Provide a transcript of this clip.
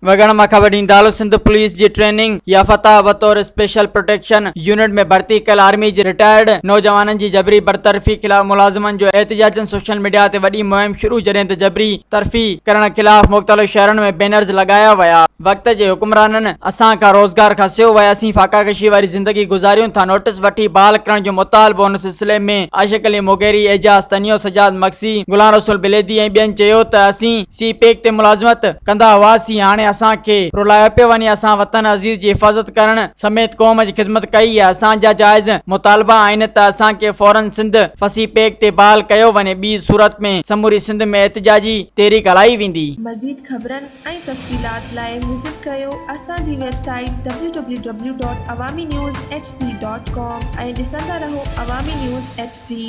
وڳڻ مان خبر ڏيندالو سنڌ پوليس جي ٽريننگ يافته بطور اسپيشل پروٽيڪشن يونٽ ۾ ڀرتي ڪيل آرمي جي رٽائرڊ نوجوانن جي جبري برطرفي خلاف ملازمن جو احتجاجن سوشل ميڊيا تي وڏي مهم شروع جڏهن ته جبري طرفي ڪرڻ خلاف مختلف شهرن ۾ بينرز لڳايا ويا وقت جي حڪمرانن اسان کان روزگار کسيو ويا اسين فاقاڪشي واري زندگي گذاريون ٿا نوٽيس وٺي بحال ڪرڻ جو مطالبو ان سلسلي ۾ عاشق علي مغيري اعجاز تنيو سجاد مگسي غلام رسول بليدي ۽ ٻين چيو ته اسين سي پيڪ تي ملازمت ڪندا هئاسين هاڻي اسان کي رلايو پيو وڃي اسان وطن عزيز جي حفاظت ڪرڻ سميت قوم جي خدمت ڪئي آهي اسان جا جائز مطالبا آهن ته اسان کي فورن سنڌ فسي پيڪ تي بحال ڪيو وڃي ٻي صورت ۾ سموري سنڌ ۾ احتجاجي تحريڪ هلائي ويندي. مزيد خبرن ۽ تفصيلات لاء وزٽ ڪريو اسان جي website W W W dot Awami news H D dot com ۽ ڏسندا رهو عوامي نيوز ايڇ ڊي.